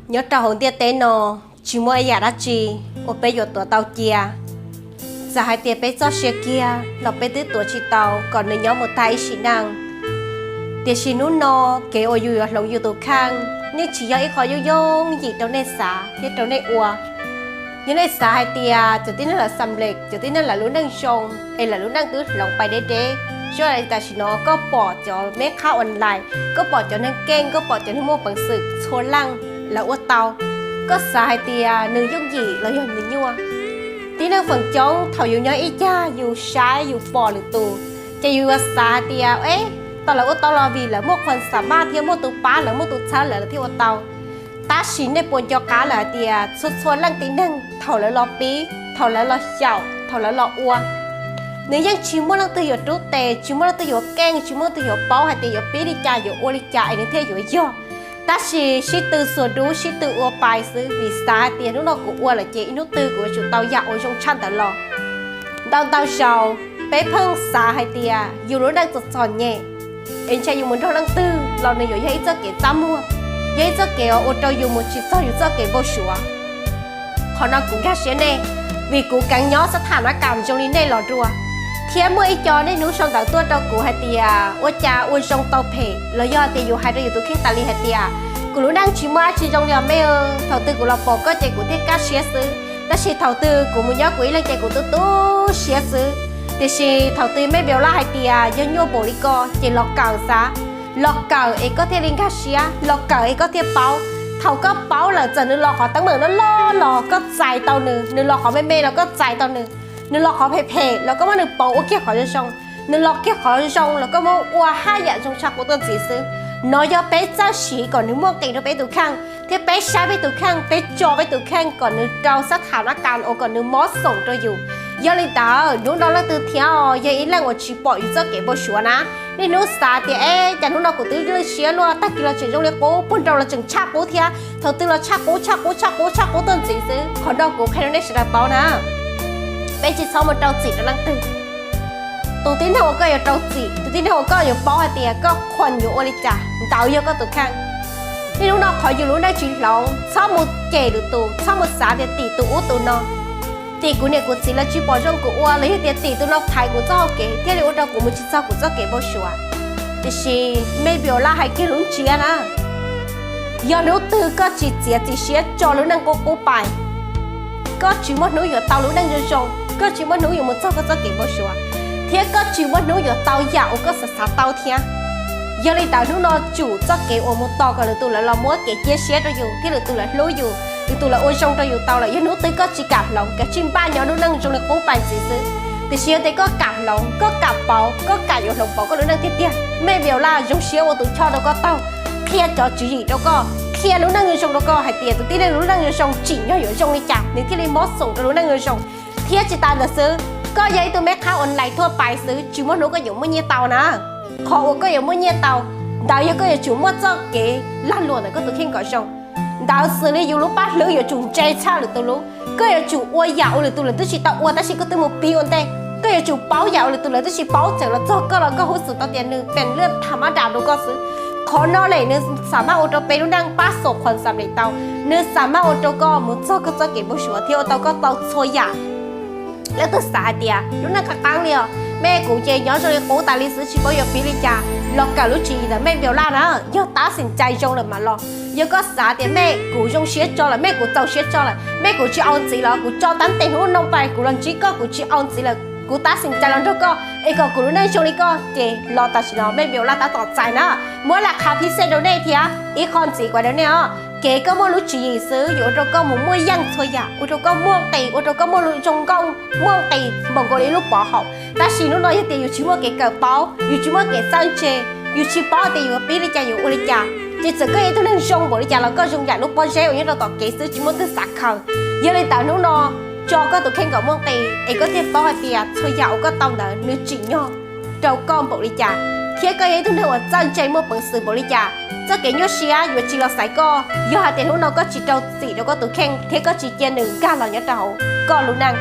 Nyob rau hauv ntiaj teb no, tsis muaj ib yam dab tsi uas peb yuav tuav tau cia. Txawm hais tias peb txoj sia kiag los peb twb tuav tsis tau kom nws nyob mus tag ib sim neej. Tiam sis hnub no, kev uas yus yuav hloov yus tus kheej yeej tsis yog ib qho yooj yooj yim rau nej xav thiab rau nej ua. Yog nej xav hais tias cov tib neeg lawv xam lem, cov tib neeg lawv lub neej zoo, es lawv lub neej twb hloov pais deb deb, sib li tam sim no koj pom cov meb qhab online, koj pom cov neeg keej, koj pom cov neeg muaj peev xwm txhua leej lawv ua tau, koj xav hais tias nws yooj yim los yog nws nyuaj? Tib neeg feem coob thaum yus nyob ib cag yus saib yus pom lwm tus, ces yus yuav xav hais tias, eb, tau lawv ua tau los vim lawv muaj qhua xa maj thiab muaj tus pab lawv, muaj tus txhawb lawv, lawv thiaj ua tau. Tab sis nej puas nco qab lawm hais tias txhua txhua leej tib neeg thaum lawv los pib, thaum lawv los xyaum, thaum lawv los ua, nws yeej tsis muaj leej twg yuav rub tes, tsis muaj leej twg yuav keej, tsis muaj leej twg yuav paub hais tias yuav pib li cas, yuav ua li cas es nws thiaj yuav yog. Tab sis sib tw xuas dub, sib tw ua pais xwb, vim xav hais tias hnub no kuv ua lawm ces ib hnub twg kuv yuav tsum tau yam uas zoo tshaj ntawd los. Ntau ntau zaus peb pheej xav hais tias yus lub neej txom txom nyem, es ntshe yus mus nrog leej twg los nws yuav yog ib txoj kev txaj muag, yog ib txoj kev ua rau yus mus tsis txog yus txoj kev npau suav. Qhov no kuv nkag siab nej, vim kuv keev nyob xab tham na kam zoo li nej los dua. Thiab muaj ib co niaj hnub sau ntawv tuaj rau kuv hais tias ua cas ua zoo tau phem, los yog tias yus hais rau yus tus kheej tas li hais tias, kuv lub neej tsis muaj dab tsi zoo li os mej, thaum twg kuv los pom koj ces kuv thiaj kaj siab xwb, tab sis thaum twg kuv mus nyob kuv ib leeg ces kuv tu tu siab xwb. Tiam sis thaum twg mej Npia Laj hais tias yog nyuaj npaum li ko ces los kawm xav, los kawm es koj thiaj li nkag siab, los kawm es koj thiaj paub. Thaum koj paub lawm txawm nws los qhov teeb meem loj loj los koj txais tau nws, nws los qhov me me los koj txais tau nws, nws los qhov phem phem los koj muab nws pauv ua kiag qhov zoo zoo, nws los kiag qhov zoo los koj muab ua haj yam zoo tshaj qub tuaj ntxiv xwb. No yog peb txawj siv kom nws muaj nqis rau peb tus kheej, thiab peb saib peb tus kheej, peb tso peb tus kheej kom nws rau xab tham na kam uas kom nws mob xoom rau yus. Yog li ntawd hnub no leej twg thiab yog ib leej uas tsis pom yus txoj kev npau suav na, niaj hnub xav tias, eb, cas hnub no kuv twb lwj siab luaj, tag kis los tseem zoo li qub, puag nraud los tseem tshaj qub thiab, thaum twg los tshaj qub tshaj qub tshaj qub tshaj qub tuaj ntxiv xwb. Qhov no kuv qhia rau nej sawv daws paub na, peb tsis txhob mus rau txim rau leej twg. Tus tib neeg uas koj yuav rau txim, tus tib neeg uas koj yuav paub hais tias koj khuam yuav ua li cas, ntawd yog koj tus kheej. Niaj hnub no qhov yus lub neej tsis hloov, txhob mus cem lwm tus, txhob mus xav tias tim tus ub tus no, tim kuv niam kuv txiv lawv tsis pom zoo kuv ua, los yog tias tim tus no thaiv kuv txoj hau kev thiaj li ua rau kuv mus tsis txog kuv txoj kev npau suav. Tiam sis mej Npia Laj hais kiag lub ntsiab na, yog hnub twg koj tsis txiav txim siab tso lub neej qub qub pais, koj tsis muaj hnub yuav tau lub neej zoo zoo, koj tsis muaj hnub yuav mus txog koj txoj kev npau suav, thiab koj tsis muaj hnub yuav tau yam uas koj xav xav tau thiab. Yog li ntawd hnub no tsum txoj kev uas mus tos kom lwm tus lawv los muab kev cia siab rau yus thiab lwm tus lawv hlub yus, lwm tus lawv ua zoo rau yus tau lawm, yog hnub twg koj tsis kam hloov, kav tsij npaj nyob lub neej zoo li qub pais ntxiv xwb. Tiam sis yog tias koj kam hloov, koj kam pauv, koj kam yuav hloov pauv koj lub neej tiag tiag, mej Npia Laj zoo siab ua tus choj rau koj taug, qhia cov tswv yim rau koj, qhia lub neej zoo zoo rau koj hais tias tus tib neeg lub neej zoo zoo tsim nyog yuav zoo li cas nws thiaj li mob xoom rau lub neej zoo zoo. Thiab tsis tas ntawd xwb, koj yog ib tug meb qhab online thuaj pais xwb tsis muaj hnub koj yuav muaj nyiaj tau na. Qhov uas koj yuav muaj nyiaj tau, ntawd yog koj yuav tsum muaj txoj kev lag luam ntawm koj tus kheej kom zoo. Ntawd xws li yus lub paj hlwb yuav tsum ntse tshaj lwm tus lub, koj yuav tsum ua yam uas lwm tus lawv twb tsis tau ua tab sis koj twb mus pib ua ntej, koj yuav tsum paub yam uas lwm tus lawv twb tsis paub txawm los txog koj los koj hu xwm tau tias nws peem lwj tham mab dam rau koj xwb. Qhov no lawm nws xam maj ua rau peb lub neej pab xom qhuas xam lem tau, nws xam maj ua rau koj mus txog koj txoj kev npau suav thiab ua tau koj tau txhua yam. Leej twg xav hais tias lub neej qab qab li os, mej kuv ces nyob zoo li qub tas li xwb tsis paub yuav pib li cas, los kawm lub tswv yim ntawm mej Npia Laj na, yog tab xim cai zoo lawm mam los. Yog koj xav tias mej kuv zoo siab tso lawm, mej kuv txaus siab tso lawm, mej kuv tsis au ntxiv los kuv tso tab tes hnub no pais kuv los ntsib koj kuv tsis au ntxiv lawm, kuv tab xim cai los nrog koj es kom kuv lub neej zoo li koj ces los tam sim no mej Npia Laj tab tom txais na. Muab laj qha phib xej rau nej thiab ib qho ntxiv kuv rau nej os, kev koj muaj lub tswv yim xwb yuav ua rau koj mus muaj yeej txhua yam, ua rau koj muaj nqis, ua rau koj muaj lub zoo nkauj, muaj nqis npaum nkaus li lub pov haum. Tab sis hnub no yog tias yus tsis muaj kev kawm paub, yus tsis muaj kev txawj ntse, yus tsis paub tias yuav pib li cas yuav ua li cas, ces txawm koj yog ib tug neeg zoo npaum li cas los koj zoo yam lub pob zeb uas nyob rau tom kev xwb tsis muaj twg xav khaws. Yog li ntawd hnub no tso koj tus kheej kom muaj nqis es koj thiaj paub hais tias txhua yam uas koj tau ntawd nws tsim nyog rau koj npaum li cas, thiab koj yog ib tug neeg uas txawj ntse muaj peev xwm npaum li cas. Txoj kev nyuaj siab yuav tsis los xaiv koj yog hais tias hnub no koj tsis rau txim rau koj tus kheej thiab koj tsis cia nws nkag los nyob rau hauv koj lub neej.